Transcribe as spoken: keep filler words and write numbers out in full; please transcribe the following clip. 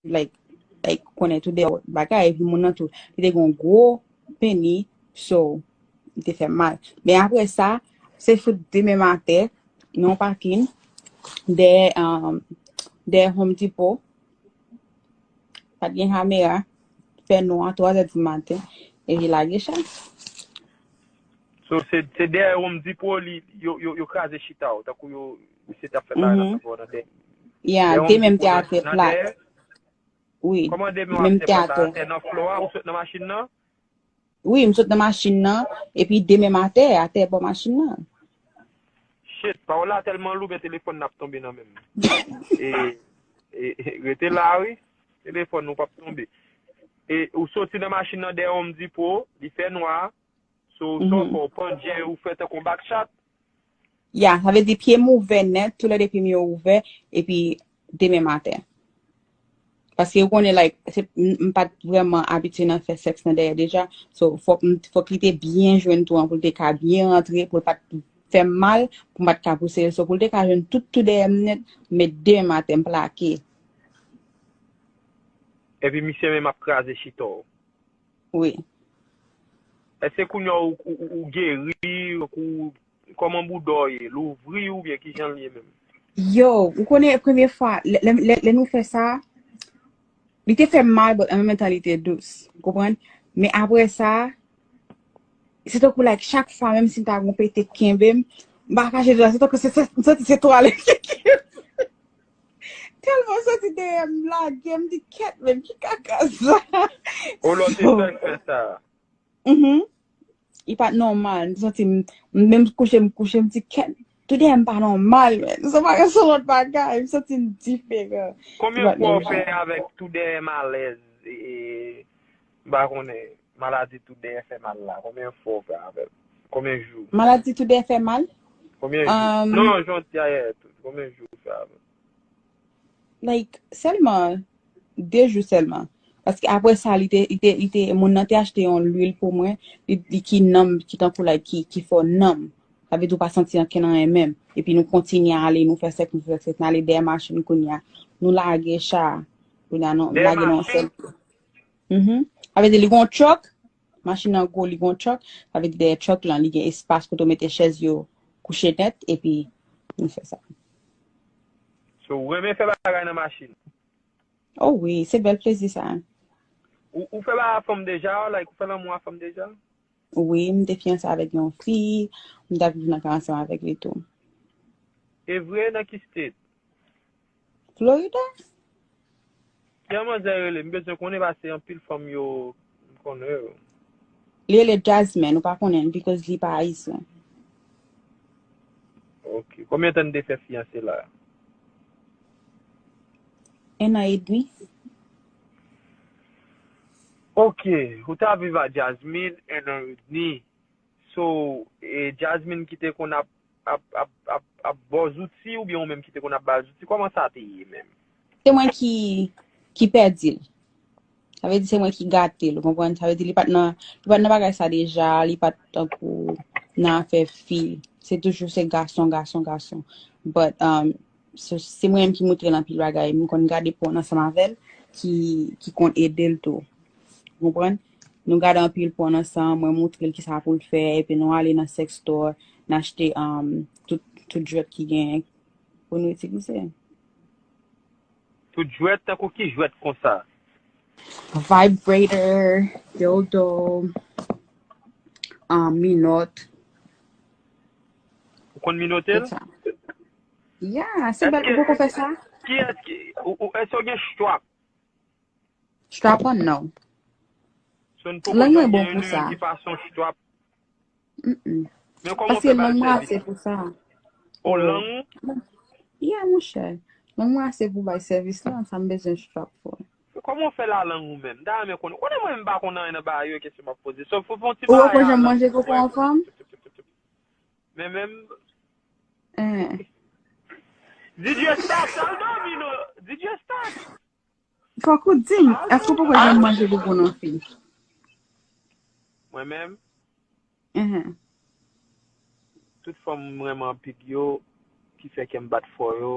like, like, konnen tou de bagay, epi moun nan tou, li te gen yon gwo peni, so, li te fè mal. Men apre sa, se fout demen maten, nan yon pakin, dèyè, um, dèyè Home Depot, pa t gen kamera, fè nwa, twa zè di maten, epi lage chay. So, se, se dèyè Home Depot, li, yo, yo, yo kraze chita w, tankou yo, misye t ap fè bagay nan fè nan dèyè. Yeah, demen m te atè plat. Wi. Kòman demen w atè plat la? Atè nan flo a, ou sot nan machin nan? Wi, m sot nan machin nan, epi demen m atè, atè bò machin nan. Shit, pawòl la tèlman lou, men telefòn nan ap tonbe nan men m. E, e, e, rete la, wi. Telefòn ou p ap tonbe. E, ou soti nan machin nan dèyè Home Depot, li fè nwa, so, sa w fè, ou pandye, ou fè tankou yon backshot. Ya, sa vle di pye m ouvè nèt, toulède pye m yo ouvè, epi demen maten. Paske ou konnen, like, se, m, m pa t vrèman abitye nan fè sèks nan dèyè deja. So, fòk, m, fòk li te byen jwenn tou an pou l te ka byen rantre, pou l pa t fè m mal, pou m pa t ka pouse l. So, pou l te ka jwenn tout tou dèyè m nèt, m met demen maten, m plake. Epi misye menm ap kraze chita w. Wi. Èske kounye a ou, ou, ou, ou geri, ou, kòman bouda w ye? Louvri oubyen kijan l ye menm? Yo, ou konnen premye fwa, lè, lè, lè, lè nou fè sa, li te fè m mal, but an menm tan li te dous. Ou konprann? Men apre sa, se tankou, like, chak fwa, menm si m ta gon pete kenbe m, m pa kache di w, se tankou se, se, m santi se twalèt ki kenbe m. Tèlman soti dèyè m lage, m di kèt menm, ki kaka sa? O lò te fè l fè sa. Mhm. Li pa t nòmal. M santi m, m menm kouche, m kouche, m di kèt. Tou dèyè m pa nòmal, men. Se pa se lòt bagay, m santi m diferan. Konbyen fwa w fè avèk tou dèyè malèz? E, e, m pa konnen, maladi tou dèyè fè mal la. Konbyen fwa w fè avè l? Konbyen jou? Maladi tou dèyè fè mal? Konbyen jou? Um, non, jan w di ayè tou. Konbyen jou w fè avè l? Like, sèlman de jou sèlman. Paske apre sa, li te, li te, li te, moun nan te achte yon lwil pou mwen, li, li ki nanm, ki tankou, like, ki, ki fè w nanm. Sa vle di w pa santi ankenn anyen menm. Epi nou kontinye ale, nou fè sèks, nou fè sèks, n ale dèyè machin kounye a. Nou lage cha. Kounye a, nou lage nan yon sèl. Mhm. Sa vle di, li gon truck, machin nan gwo, li gon truck. Sa vle di, dèyè truck lan, li gen espas kote w mete chèz yo kouche nèt, epi nou fè sa. So, ou renmen fè bagay nan machin? Oh wi, se bèl plezi sa. Ou, ou fè bagay a fanm deja, like, ou fè lanmou a fanm deja? Wi, m te fiyanse avèk yon fi, m t ap viv nan kay ansanm avèk li tou. E vre, nan ki state? Florida. Kijan manzè rele? M bezwen konnen paske anpil fanm yo, m konnen yo. Li rele Jasmine, ou pa konnen l, because li pa ayisyen. Ok. Konbyen tan n te fè fiyanse la? En an edmi. Ok. Ou t ap viv a Jasmine en an edmi. So, e Jasmine ki te konn ap, ap, ap, ap, ap ba w zouti oubyen ou menm ki te konn ap ba l zouti? Kòman sa te ye menm? Se mwen ki, ki pèdi l. Sa vle di se mwen ki gate l, ou konprann? Sa vle di li pa t nan, li pa t nan bagay sa deja, li pa t tankou nan afè fi. Se toujou se gason, gason, gason. But, um, se, se mwen menm ki moutre l anpil bagay. M konn gade pòn ansanm avè l, ki, ki konn ede l tou. Ou konprann? Nou gade anpil pòn ansanm, mwen moutre l kisa pou l fè, epi nou ale nan sex store, n achte, um, tout, tout jwèt ki genyen pou nou itilize. Tout jwèt, tankou ki jwèt konsa? Vibrator, dildo, um, minòt. Ou konn minote l? Yeah, se bèl, ou poko fè sa? Kiyès ki, ou, ou, èske w gen strap? Strap on, no. So, n poko janm gen youn ki pa son strap. Mm-mm. Men kòman w fè ba l sèvis? Paske lang mwen ase pou sa. O, lang ou? Yeah, monchè. Lang mwen ase pou bay sèvis la, sa m bezwen strap pou. Kòman w fè la lang ou menm? M ta renmen konnen. Konnen mwen menm m pa konn anyen nan bagay yo, kesyon m ap poze. So, fò, fò yon ti bagay. Ou poko janm manje koko anfòm? Men menm. Eh. Did you start? Tèl domino. Did you start? Fòk ou di m, èske ou poko janm manje koko nan fi? Mwen menm? Mhm. Tout fanm m renmen anpil yo, ki fè kè m bat fò yo.